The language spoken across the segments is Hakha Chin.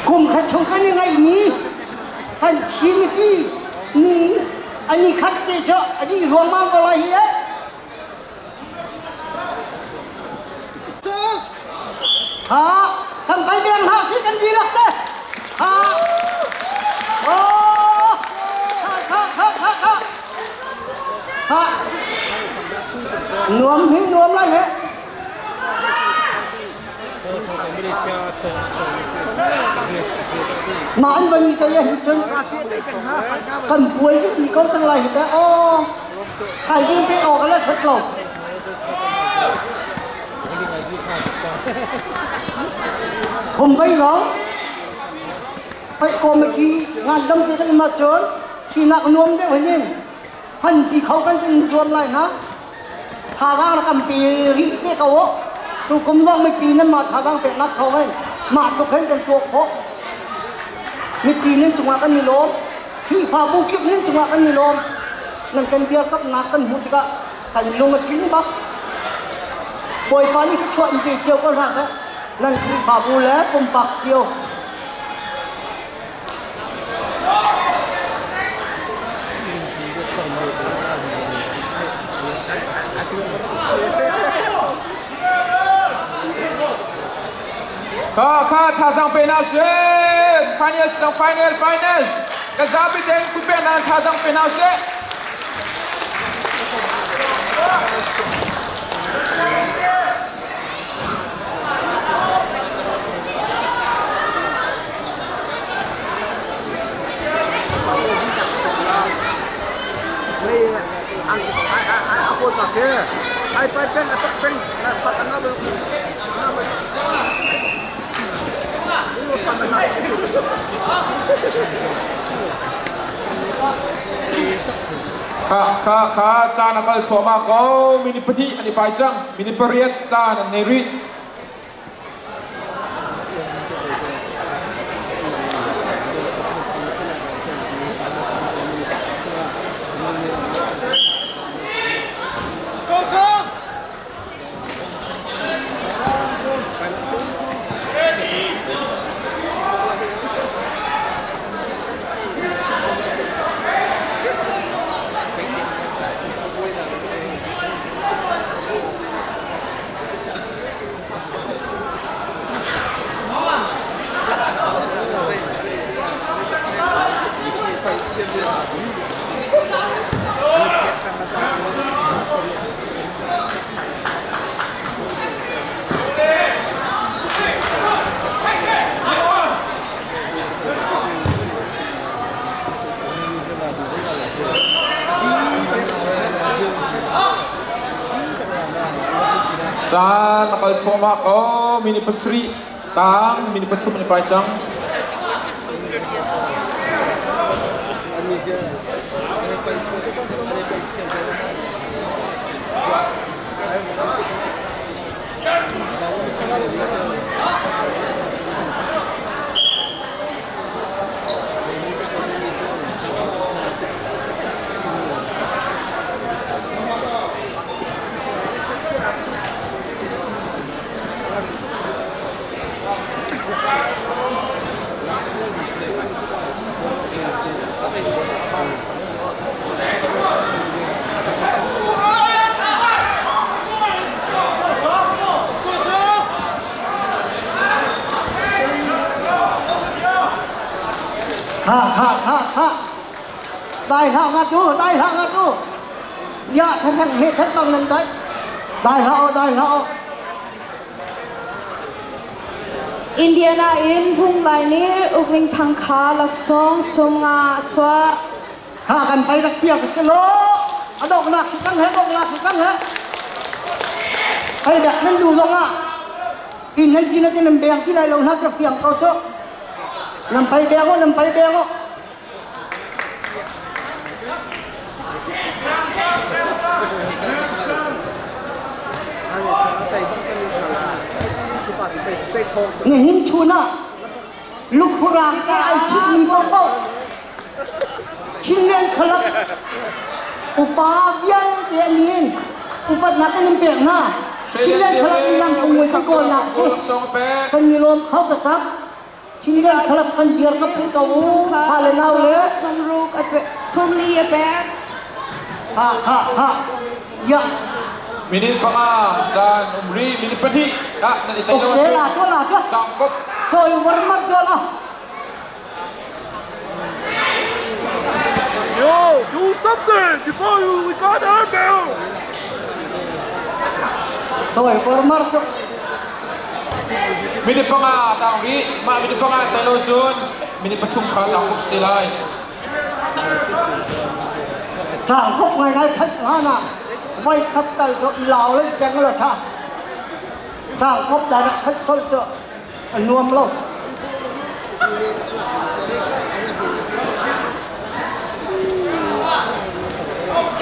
Kum khat chung kan i ngaihmi kan Chin mipi ni ani khat te cu a dih ruangmang ko lai hi eh. Ha, kan pai beng hna si kan dihlak te. Ha. Oh. Ha ha ha ha ha. Ha. Nuam hi nuam lai he. Mah an van i tei ahhin cun kan puai cu ti ko cang lai hi teh. Aw, thaizing pe awk le ṭhat lo. Hum bei zong paih committee ngandam te kan um ahcun hinak nuam deuh hin in hman pi kho kan kan zuam lai hna. Thazaang rak kan pe rih te ko u. Tukum zong mipi nan mah thazaang peknak thawng in mah tluk hin kan tuah khawh. Mipi nan cungah kan i lawm. Khrihfabu kip nan cungah kan i lawm. Nan kan dirkamnak kan hmuh tikah kan lung a tling bak. Bawipa nih thluachuah in pe cio ko hna seh. Nan Khrihfabu le pumpak cio. Kha kha thazang pe na se final sang final final ka zapi ten kupe nan thazang pe na se. Kha kha kha caan a kal thluahmah ko. Minute 2 an i pai cang. Minute 8 caan an ngei rih. Caan a kal thluahmah ko. Minute 7 tang minute 3 an i pai cang. Ha ha ha ha. Dai hlah ngat u, dai hlah ngat u. Ya than than me than bang nan dai. Dai hlah o, dai hlah o. Indiana in Hung Lai nih Ukling Thang kha laksawng 50 a chuah. Kha kan pai rak piak si lo. A donghnak si cang he, donghnak si cang he. Hei dak nan du zong ah in nan ti na ti nan beng ti lai lo hna cu fiang ko cu. Nan pai beng u, nan pai beng u. Nihin chun ah lukhurang ka ai chimmi paohpaoh Chinland Club upa vialte an in upatnak kan in pek hna. Chinland Club nih lam kong kan kawlnak cu kan i lawm kho taktak. Chinland Club kan dir ka phu ko u fa le nau le Sawmruk a pek 40 a pek. Ha ha ha ya Minute 5 caan um rih minute 2 ah nan i tei lo. Ok la to la to. Cang kop. Choi war mat to la. Yo, do something before you we got our bell. Choi war mar to. Minute 5 tang rih mah minute 5 tei lo cun minute 3 kha cang kop si lai. Cang kop ngai ngai phat hana vai khat tal cho lao lên keng lo tha. Cang kop da nak phat chol cho nuam lo.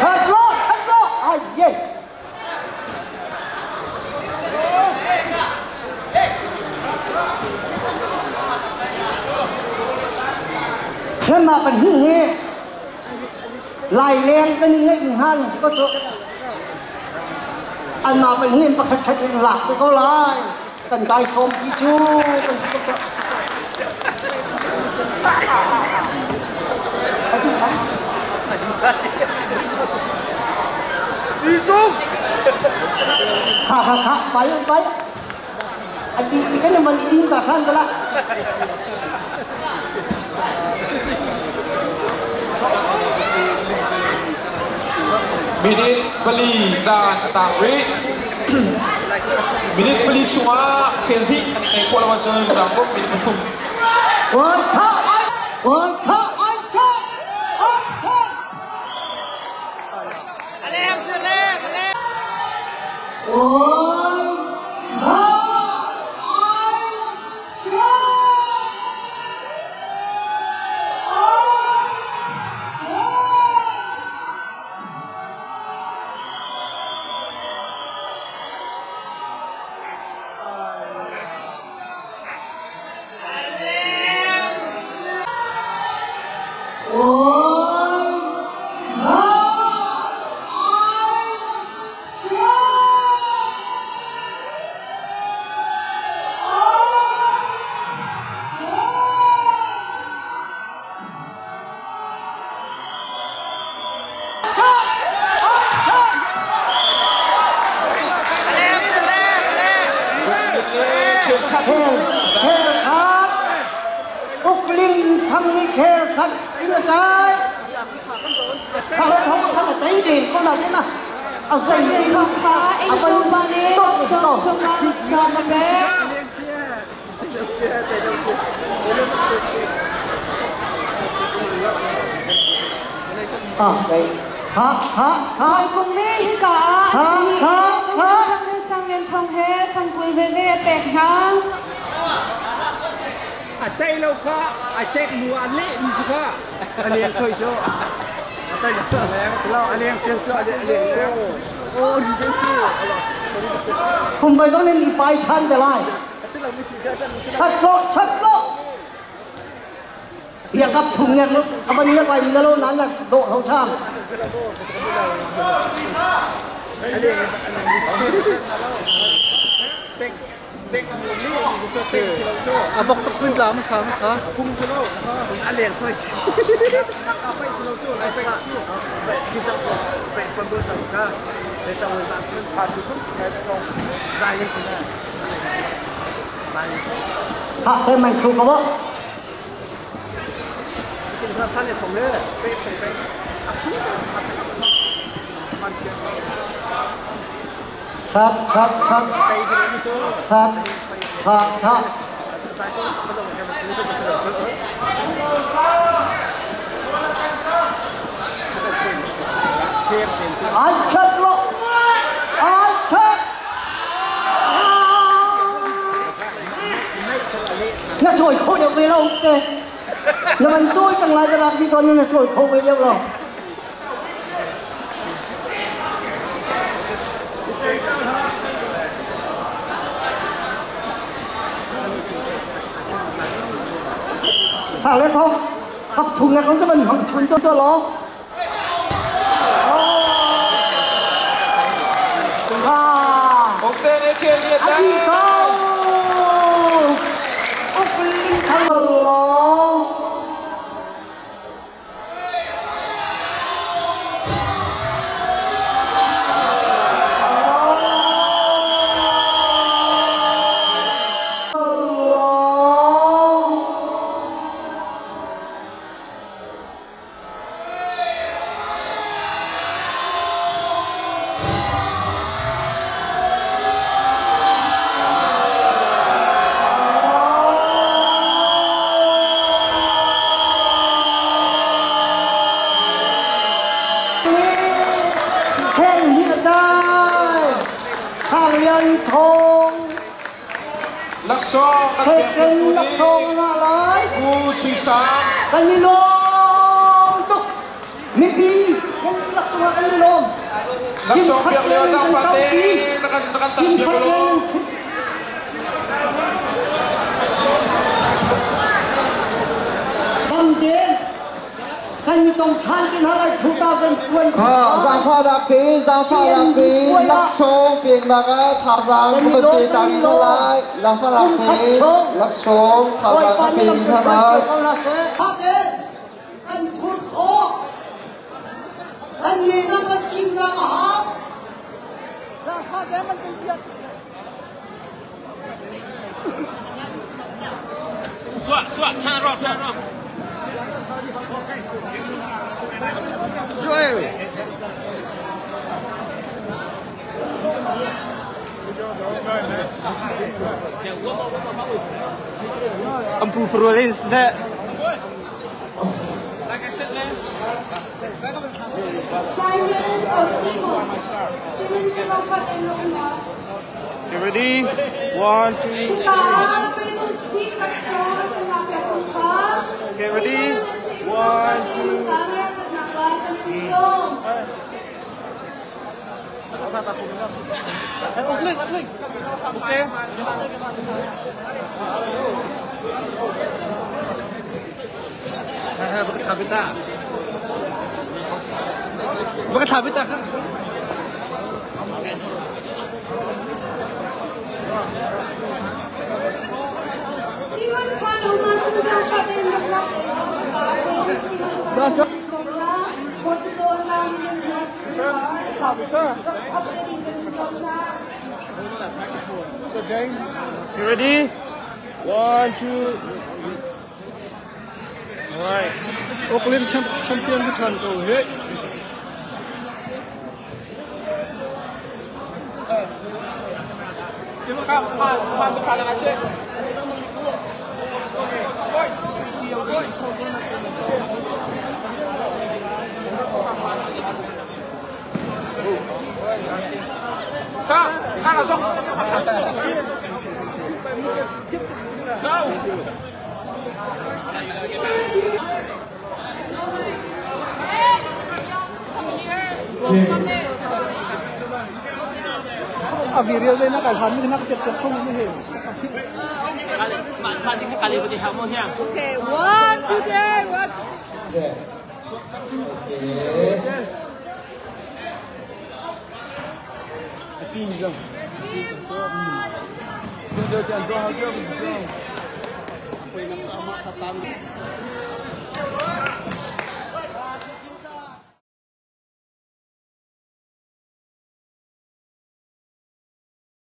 Chat lo chat lo ai ye. Nan mah kan hi hi lai leng kan i ngeih hnga ni si ko cu. An mah pan hi pakhat khat in lak te ko lai. Kan dai sawm pi cu kan ti ko. Kha kha kha pai pai. Ati kan man idin ta than bala. Minute 4 caan a tang rih. Minute 4 chungah khel hnih an i tei khawh lo ahcun cangkop minute 3. One kha one kha an chat an chat. One kha an chat an chat. One kha an chat an chat. Chat an chat. Khel khat. Khel khel khat. Ukling thang ni khel khat in a tai. Kha le thong kha na tai din ko na tin na. A zai Sang din Thong kha a Angel ban pa nih tot laksawng to. 50 laksawng a pek. À đây. Kha kha kha Hawikom nih hika ah kha an pahnih kha in kha. Lungthang he Sang Lian Thong he fangkul veve a pek hna. A tei lo kha a tek nu a leh mi si kha. A leng soi cho. A tei lo. Lo a leng sel cho a leng sel. Oh, di den si. Khum bai zong nên pai than te lai. Chat lo chat lo. Ya kap thung ngek lo aban ngek lai na lo nan na do ho tham. A leng Tek tek nu leh mi cho tek si lo cho. A bok tok khun la ma sa ma kha. Phung si lo. A leng soi. A pai si lo cho lai pai si. Chi chak ko. Pe pon do tang ka. Te tang ta sun pha tu kum ka tong. Dai ni si na. Dai ni. Kha te man khu ko bo. Sin kha san le thong le. Pe pe pe. A su a pe. Man chia. Chat chat chat Tei si lo cho. chat. Kha kha. Tai ko ko dong ka ma su ko ko. An chat lo. An chat. Na trôi khô được về lâu kì. Na man trôi chẳng lại ra đi con nhưng na trôi khô về đâu rồi. Sao lên không? Cặp thùng này con cái mình không chun cho cho lo. À. Ok te nih khel liat A đi lai. câu. Úc Linh thằng Kan thawng. Laksawng kan pek Second laksawng nga lai. Pu Sui Sang. Kan i lawm tuk. Mipi nan lak cungah kan i lawm. Laksawng piak lio zaangfah te na kan na kan tan piak law. Damden kan i tong ṭhan ti hna lai 2020. Zaangfahnak te zaangfahnak te laksawng peknak ah thazaang kan pe ta rih hna lai. Zaangfahnak te laksawng thazaang kan pe rih hna lai. Kan thur khawh. Kan nehnak kan fimnak a hau. Zaangfah te kan tin piak. Suah suah chan ro chan ro. Ampu furul in siseh. Simon or Simon. Simon You ready? One, two, Okay, ready? One, two. Okay. You ready? One, two. All right. Auckland champion si than ko he. A video đây nó cải hoán nó tiệt tiệt không như thế. Okay, one, two, three, one, two. Okay.